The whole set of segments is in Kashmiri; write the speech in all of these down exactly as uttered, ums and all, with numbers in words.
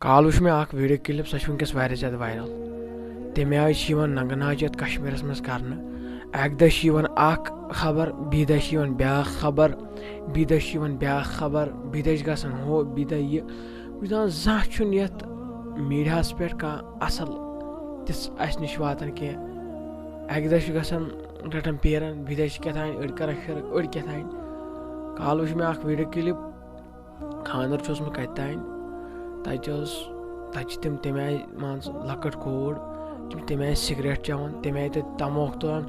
کالہٕ وٕچھ مےٚ اکھ video clip، سۄ چھِ وٕنکیٚس واریاہ زیادٕ viral۔ تَمہِ آیہِ چھِ یِوان ننٛگہٕ ناچ یَتھ کشمیٖرَس منٛز کرنہٕ۔ اَکہِ دۄہ چھِ یِوان اکھ خبر، بیٚیہِ دۄہ چھِ یِوان بیٛاکھ خبر، بیٚیہِ دۄہ چھِ یِوان بیٛاکھ خبر، بیٚیہِ دۄہ چھِ گژھان ہُہ، بیٚیہِ دۄہ یہِ۔ وٕچھ دَپان، زانٛہہ چھُنہٕ یَتھ میٖڈیاہَس پٮ۪ٹھ کانٛہہ اَصٕل تِژھ اَسہِ نِش واتان کینٛہہ۔ اَکہِ دۄہ چھِ گژھان رَٹان پیٖرَن، بیٚیہِ دۄہ چھِ کیٛاہ تام أڑۍ کران شِرک، أڑۍ کیٛاہ تام۔ کالہٕ وٕچھ مےٚ اکھ video clip، خانٛدر چھُ اوسمُت کَتہِ تام، تَتہِ ٲس، تَتہِ چھِ تِم تَمہِ آیہِ، مان ژٕ، لۄکٕٹ کوٗر، تِم تَمہِ آیہِ سِگریٹ چٮ۪وان، تَمہِ آیہِ تَتہِ تموکھ تُلان۔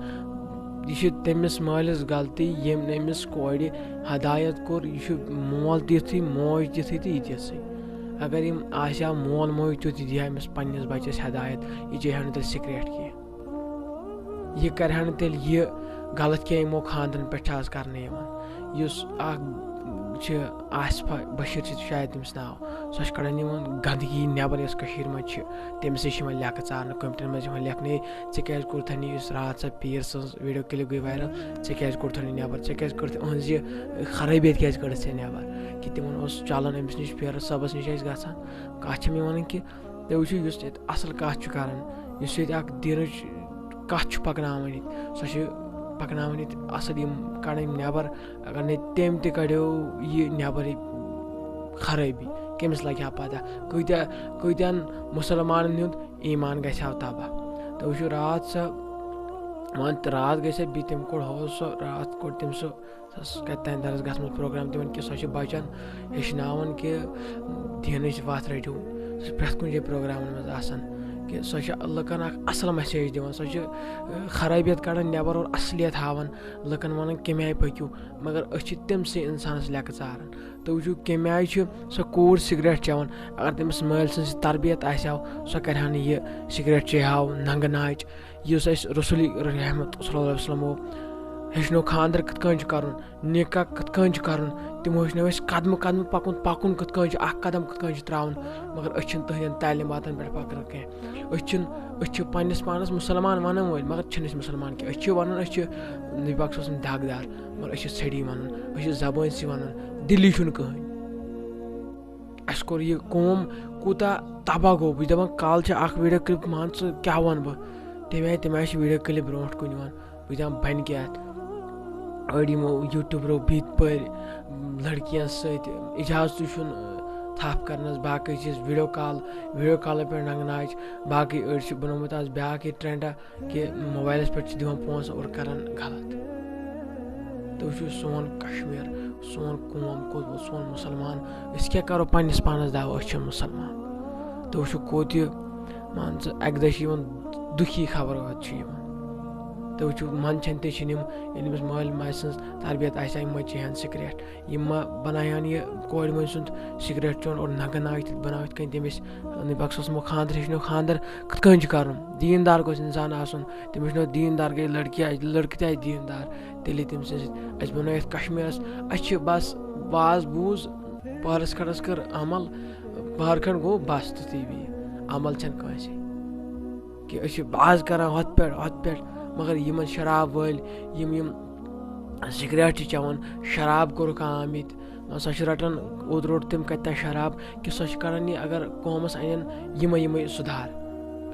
یہِ چھِ تٔمِس مٲلِس غلطی، ییٚمۍ نہٕ أمِس کورِ ہدایت کوٚر۔ یہِ چھُ مول تہِ یُتھُے، موج تہِ یُتھُے تہٕ یہِ تہِ یِژھٕے۔ اگر یِم آسہِ ہا مول موج تیُتھ، یہِ دِہا أمِس پنٛنِس بَچَس ہدایت، یہِ چیٚیہِ ہا نہٕ تیٚلہِ سِگریٹ کینٛہہ۔ یہِ کرِ ہا نہٕ تیٚلہِ یہِ غلط کینٛہہ، یِمو خانٛدرن پٮ۪ٹھ چھِ آز کرنہٕ یِوان۔ یُس اکھ چھِ، آصفہ بشیٖر چھِ شاید تٔمِس ناو، سۄ چھِ کڑان یِمن گندگی نٮ۪بر، یۄس کٔشیٖرِ منٛز چھِ، تٔمِس چھِ یِوان لیٚکھٕ ژارنہٕ، comment-ن منٛز یِوان لیکھنہٕ، "ہے، ژےٚ کیازِ کوٚرتھن یہِ، یُس راتھ سۄ پیٖر سٕنٛز video clip گٔے viral، ژےٚ کیازِ کوٚرتھن یہِ نٮ۪بر، ژےٚ کیازِ کوٚرتھ یِہٕنٛز یہِ خرٲبیت کیازِ کٔڑٕتھ ژےٚ نٮ۪بر؟" کہِ تِمن اوس چلان أمِس نِش، پیٖرٕ صٲبس نِش ٲسۍ گژھان۔ کتھ چھِ مےٚ ونٕنۍ کہِ تُہۍ وٕچھِو، یُس ییٚتہِ اَصٕل کَتھ چھُ کَران، یُس ییٚتہِ اَکھ دیٖنٕچ کَتھ چھُ پَکناوان ییٚتہِ، سۄ چھِ پَکناوان ییٚتہِ اَصٕل، یِم کَڑان یِم نٮ۪بَر۔ اگر نَے تٔمۍ تہِ کَڑیو یہِ نٮ۪بَر، یہِ خرٲبی، کٔمِس لَگہِ ہا پَتہ؟ کۭتیٛاہ، کۭتیٛاہَن مُسلمانَن ہُنٛد ایٖمان گژھِ ہا تَباہ۔ تُہۍ وٕچھِو، راتھ سۄ، مان تہٕ راتھ گٔے سۄ بیٚیہِ، تٔمۍ کوٚڑ ہُہ سُہ، راتھ کوٚڑ تٔمۍ سُہ سۄ ٲس کَتہِ تام درسگاہَس منٛز program دِوان کہِ سۄ چھِ بَچَن ہیٚچھناوان کہِ دیٖنٕچ وَتھ رٔٹِو۔ سۄ چھِ پرٛٮ۪تھ کُنہِ جایہِ programن منٛز آسان کہِ سۄ چھِ لُکَن اَکھ اَصٕل message دِوان۔ سۄ چھِ، اَ، خرٲبیت کَڑان نٮ۪بَر اور اَصلیت ہاوان، لُکَن وَنان کَمہِ آیہِ پٔکِو، مگر أسۍ چھِ تٔمۍ سٕے اِنسانَس لیٚکہٕ ژاران۔ تُہۍ وٕچھِو، کَمہِ آیہِ چھِ سۄ کوٗر سِگریٹ چٮ۪وان۔ اگر تٔمِس مٲلۍ سٕنٛز تربیت آسہِ ہا، سۄ کَرِ ہا نہٕ یہِ سِگریٹ چیٚیہِ ہا، ننٛگہٕ ناچ۔ یُس اَسہِ رسول رحمت صلی اللہ علیہ وسلمو ہیٚچھنو خانٛدر کِتھ کٔنۍ چھُ کَرُن، نِکاح کِتھ کٔنۍ چھُ کَرُن، تِمو ہیٚچھنو اَسہِ قدمہٕ قدمہٕ پَکُن، پَکُن کِتھ کٔنۍ چھُ، اَکھ قدم کِتھ کٔنۍ چھُ ترٛاوُن۔ مگر أسۍ چھِنہٕ تٕہٕنٛدٮ۪ن تعلیٖماتَن پٮ۪ٹھ پَکان کینٛہہ۔ أسۍ چھِنہٕ، أسۍ چھِ پنٛنِس پانَس مُسلمان وَنان وٲلۍ، مگر چھِنہٕ أسۍ مُسلمان کینٛہہ۔ أسۍ چھِ وَنان أسۍ چھِ نبی پاک صلی اللہ علیہ وسلم داغدار، مگر أسۍ چھِ ژھٔڑی وَنان، أسۍ چھِ زبٲنۍ سۭتۍ وَنان، دِلی چھُنہٕ کٕہٕنۍ۔ اَسہِ کوٚر یہِ قوم کوٗتاہ تباہ گوٚو۔ بہٕ چھُس دَپان، کالہٕ چھِ اَکھ video clip، مان ژٕ، کیٛاہ وَنہٕ بہٕ؟ تَمہِ آیہِ، تَمہِ آیہِ چھِ video clip برونٛٹھ کُن یِوان۔ بہٕ چھُس دَپان، بَنہِ کیٛاہ اَتھ؟ أڑۍ یِمو YouTuberو بِہِتھ پٔرۍ لٔڑکِیَن سۭتۍ، اِجازتٕے چھُنہٕ تھَپھ کَرنَس، باقٕے چیٖز، video call، video callَن پٮ۪ٹھ ننٛگہٕ ناچ، باقٕے أڑۍ چھِ بَنومُت آز بیٛاکھ یہِ trend، کہِ موبایلَس پٮ۪ٹھ چھِ دِوان پونٛسہٕ اور کَران غلط۔ تُہۍ وٕچھِو سون کشمیر، سون قوم کوٚت ووت، سون مُسلمان۔ أسۍ کیٛاہ کَرو پنٛنِس پانَس دعویٰ أسۍ چھِ مُسلمان؟ تُہۍ وٕچھِو کوٚت یہِ، مان ژٕ، اَکہِ دۄہ چھِ یِوان دُکھی خبر وٲتۍ چھِ یِوان۔ تُہۍ وٕچھِو منٛدچھان تہِ چھِنہٕ یِم، ییٚلہِ أمِس مٲلۍ ماجہِ سٕنٛز تربیت آسہِ ہا، یِم ما چیٚہَن سِگریٹ۔ یِم ما بناوہن یہِ کورِ مٲلۍ سُنٛد سِگریٹ چیوٚن اور ننٛگہٕ ناچ تہِ بناوِتھ کٔنۍ تٔمِس۔ نبی پاک صلی اللہ علیہ وسلمو خانٛدر ہیٚچھنو خانٛدر کِتھ کٔنۍ چھُ کرُن، دیٖندار گوٚژھ انسان آسُن۔ تٔمِس چھُنو دیٖندار گٔے لڑکی آسہِ، لڑکہٕ تہِ آسہِ دیٖندار، تیٚلے تٔمۍ سٕنٛز۔ اَسہِ بنٲو یَتھ کشمیٖرس، اَسہِ چھِ بس واز بوٗز، پہرس کھنڈس کٔر عمل، پہر کھنڈ گوٚو بس تہٕ تی بیٚیہِ عمل چھَنہٕ کٲنٛسے۔ کہِ أسۍ چھِ آز کران ہۄتھ پٮ۪ٹھ، ہۄتھ پٮ۪ٹھ، مگر یِمن شراب وٲلۍ، یِم، یِم سِگریٹ چھِ چٮ۪وان، شراب کوٚرُکھ عام ییٚتہِ، سۄ چھِ رٹان، اوترٕ روٚٹ تٔمۍ کَتہِ تام شراب، کہِ سۄ چھِ کران یہِ، اگر قومس اَنن یِمے یِمے سُدھار،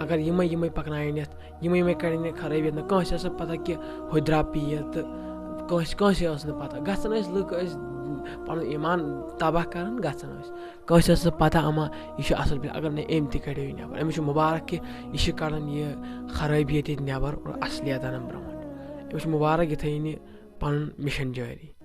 اگر یِمے یِمے پکناون یَتھ، یِمے یِمے کڑن یہِ خرٲبی، نہ کٲنٛسہِ ٲس نہٕ پتہ کہِ ہُہ درٛاو پیٖر تہٕ کٲنٛسہِ، کٲنٛسے ٲس نہٕ پتہ۔ گژھان ٲسۍ لُکھ، ٲسۍ پنُن ایمان تباہ کران، گژھان ٲسۍ۔ کٲنٛسہِ ٲس نہٕ پتہ اما یہِ چھُ اصل پٲٹھۍ، اگر نہٕ أمۍ تہِ کڑیو یہِ نٮ۪بر۔ أمِس چھُ مُبارک کہِ یہِ چھُ کڑان یہِ خرٲبی ییٚتہِ نٮ۪بر اور اصلیت انان برونٛٹھ۔ أمِس چھُ مُبارک، یہِ تھٲیِن یہِ پنُن مِشن جٲری۔